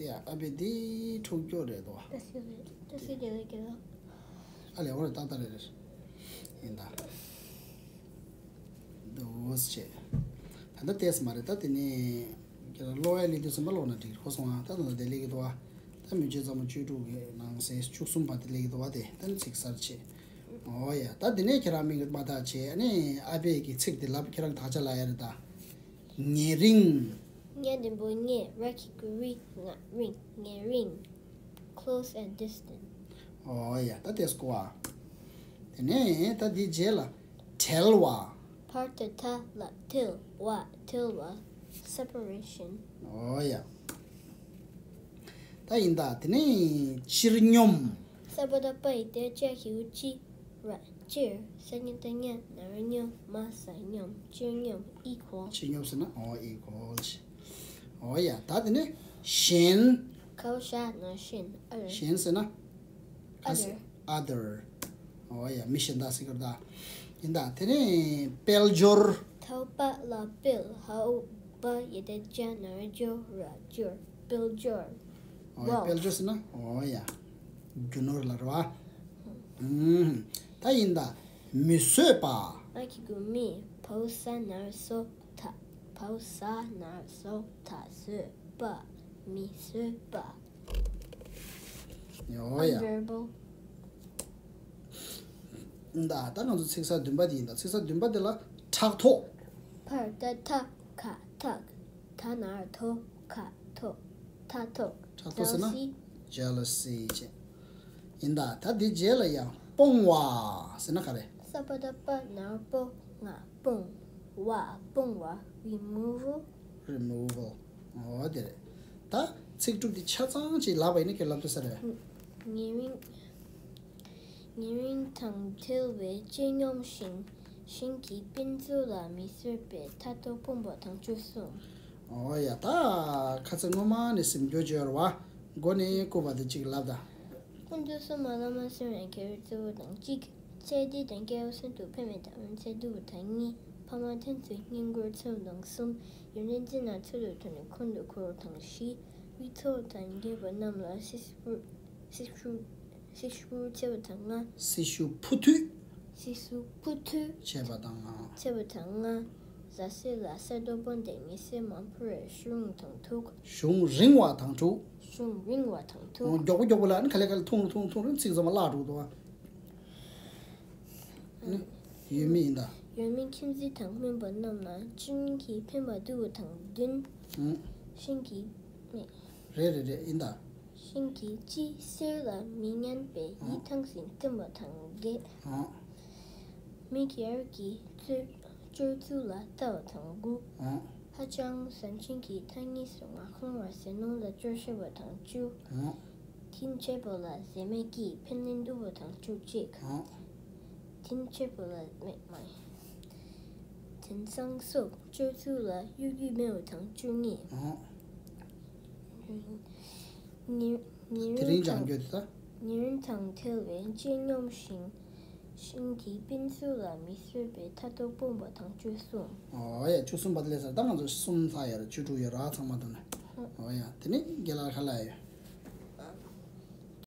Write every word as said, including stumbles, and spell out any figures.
ཡ། ཨ་ཕས་འདི་འཁྲུག་སྐྱོ་རེད་དོ། ཨ་ལས་འོ་རེད། ཏག་ཏག་རེད་རེད། ཡིན་ད། འདུག་བྱས། ད་ལྟ་ཏེས་མ་རེད། ད་དེ་ནས་ཁྱེད་རང་ཀློག་ཡ་ལི་དུས་ཙམ་པ་ཀློག་ན་འགྲིག་གོ་སོང་ཨ། ད་ད་ལྟ་དེ་ལེགས་ཀྱི་འདུག་ཨ། ད་མི་བརྗོད་ཚང་མ་བཅུ་དྲུག་གི་ནང་གསེས་བཅུ་གསུམ་པ་དེ་ལེགས་ཀྱི་འདུག་ཨ། དེ་ད་ནི་ཚིག་གསར་བྱས། འོ་ཡ། ད་དེ་ནས་ཁྱེད་རང་མིང་མ་བཏགས་བྱས། ཨ་ནི་ཨ་ཕས་ཀྱི་ཚིག་དེ་ལབ། ཁྱེད་རང་དག་ཆ་ལབ་ཡ་རེད་ད། ཉེ་རིང་། ཉ་འགྲེང་བུ་ཉེ། ར་གི་གུ་རི། ང་རིང་། ཉེ་རིང་། Close and distant. འོ་ཡ། ད་དེ་སྐོར་བ། དེ་ནས་ད་དེའི་རྗེས་ལ་བྲལ་བ། བར་ཏ་ཐ་ལ་ཐིལ་བ། ཐིལ་བ། Separation. འོ་ཡ། ད་ཡིན་ད། དེ་ནས་སྤྱིར་སྙོམས། ས་པ་ཏ་པ་ཡི་ཏེ་ཅ་གི་གུ་ཅི། ར་སྤྱིར། ས་ཉ་ཏ་སྙ་ན་རོ་སྙོ། མ་ས་སྙོམས། སྤྱིར་སྙོམས། Equal. སྤྱིར་སྙོམས་ཟེར་ན་འོ་equal་བྱས། འོ་ཡ། ད་དེ་ནས་གཞན། ཁའོ་ཤ་ན་གཞན། Other. གཞན་ཟེར་ན། Other. Other. འོ་ཡ། མི་གཞན་དག་ཟེར་གྱི་རེད་ད། ཡིན་ད། དེ་ནས་དཔལ་འབྱོར། ཐའོ་པ་ལ་དཔལ། ཧའོ་པ་ཡི་ཏ་ཅ་ན་རོ་སྤྱོ། ར་སྤྱོར། དཔལ་འབྱོར། འོ་ཡ། Wealth. དཔལ་འབྱོར་ཟེར་ན་འོ་ཡ། རྒྱུ་ནོར་ལ་རེད་བ། ཨུམ། ད་ཡིན་ད། མི་བཟོད་པ། མ་གི་གུ་མི། བའོ་ས་ན་རོ་བཟོ། ད། བའོ་ས་ན་རོ་བཟོ། ད་བཟོད་པ། མི་བཟོད་པ། འོ་ཡ། Unbearable. ད་ད་ང་ཚོ་ཚིག་གསར་བདུན་པ་དེ་ཡིན་ད། ཚིག་གསར་བདུན་པ་དེ་ལ་ཕྲག་དོག། བར་ཏ་ཐ་ག་ཐག་ད་ན་རོ་དོ། ག་དོག་ད་དོག་ཕྲག་དོག་ཟེར་ན། Jealousy. Jealousy བྱས། ཡིན་ད། ད་འདི་རྗེས་ལ་ཡང་སྤོང་བ་ཟེར་ན་ག་རེ། ས་པ་ཏ་པ་ན་རོ་སྤོ། ང་སྤོང་། བ་སྤོང་བ། Removal. Removal. འོ་དེ་རེད། ད་ཚིག་དྲུག་འདི་ཆ་ཚང་ཅིག་ལབ་པ་ཡིན་ན་ཁྱོད་ལབ་ཐུབ་ས་རེད། ཉེ་རིང་། ཉེ་རིང་དང་བྲལ་བའི་སྤྱིར་སྙོམས་ཤིང་། ཤིང་གི་སྤུ་ཚུགས་ལ་མི་བཟོད་པའི་མཐའ་རྟུལ་སྤོང་བ་དང་བཅུ་གསུམ། འོ་ཡ། ད་ཁ་ཚིག་སྔོན་མ་ནས་ཟིན་རྒྱུ་བརྗོད་ར་བ། མགོ་ནས་བརྐུས་པ་དེ་གཅིག་ལབ་ད། སྐུ་མདུན་སོགས་མ་བླ་མ་སེམས་ཡང་རྒྱལ་བའི་གཙོ་བོ་དང་གཅིག་ཚེ་འདི་དང་སྐྱེ་བ་གསུམ་དུ་ཕན་མེད་དང་། ཚེ་འདི་བ་དང་གཉིས། ཕ་མ་མཐུན་ཚུལ་བསྙེན་བཀུར་ཚུལ་དང་གསུམ། ཡོན་ཏན་བརྩི་ན་ཚུལ་དུ་མཐུན་ནས་ཁོང་དུ་འཁོར་བ་དང་བཞི། མི་ཚོགས་དང་རྒྱལ་པོ་རྣམས་ལ་སྲི་ཞུ། སྲི་ཞུ། སྲི་ཞུ་བྱེད་པ་དང་ལྔ། སྲི་ཞུ་ཕུལ་དུས། སྲི་ཞུ་ཕུལ་དུས། བྱེད་པ་དང་ལྔ། བྱེད་པ་དང་ལྔ། ཟ་ཟི་ལ་གསེར་དོ་པོ་འདེགས་ནས་གསེར་མ་ཕུལ་བའི་གཞུང་དང་ཐུག་གཞུང་རིང་བ་དང་དྲུག་གཞུང་རིང་བ་དང་ཐུག་མགྱོགས་པོ་མགྱོགས་པོ་ལ་ཨ་ནི་ག་ལེ་ག་ལེ་ཐུང་རུ་ཐུང་རུ་ཐུང་རུ་ཚིག་ཚང་མ་བརླག་འགྲོ་འདུག་བ། ཡོད་མེད་ཡིན་ད། ཡོད་མེད་ཁྱིམ་མཚེས་དང་སྨན་པ་རྣམས་ལ་སྤྱིར་གྱིས་ཕན་པ་བསྡུ་བ་དང་བདུན། ཨུ། ཤིང་གི་མེ། རེད་རེད་རེད་ཡིན་ད། ཤིང་གི་ལྕི་གསེར་ལ་མི་ཉན་པས་ཡིད་ཐང་ཞིང་བསྟུན་པ་དང་བརྒྱད། ཨུ། མི་དགེ་བའི་སྤྱོད་ཚུལ་ལ་ལྟ་བ་དང་དགུ། ཨུ། ཧ་ཅང་ཟབ་ཅིང་གི་མཐའ་གཉིས་སུ་མ་ལྷུང་བར་ཟས་ནོར་ལ་སྤྱོད་ཤེས་པ་དང་བཅུ། ཨུ། དེ་བྱེད་པ་ལ་ཟད་མེད་ཀྱི་ཕན་ལན་བསྡུ་བ་དང་བཅུ་གཅིག་ཨང་། དེ་བྱེད་པ་ལ་མེད་མ། དེང་སང་སོགས་སྤྱོད་ཚུལ་ལ་གཡོ་སྒྱུ་མེད་པ་དང་བཅུ་གཉིས། ཨང་། ཉེ་ཉེ་དེ་རིང་རིང་སྦྱང་དང་རྒྱུ་དེ་ད། ཉེ་རིང་དང་བྲལ་བའི་སྤྱིར་སྙོམས་ཤིང་། ཤིང་གི་སྤུ་ཚུགས་ལ་མི་བཟོད་པའི་མཐའ་རྟུལ་སྤོང་བ་དང་བཅུ་གསུམ། ཨོ་ཡ་བཅུ་གསུམ་པ་དེ་ལས་ཟེར་ད་ང་ཚོ་གསུམ་ཚར་ཡོད་རེད། བཅུ་དྲུག་ཡོད་ར་ཚང་མ་དང་ནི། ཨོ་ཡ་དེ་ནི་རྒན་ལགས་ཁ་ལ་ཡོད།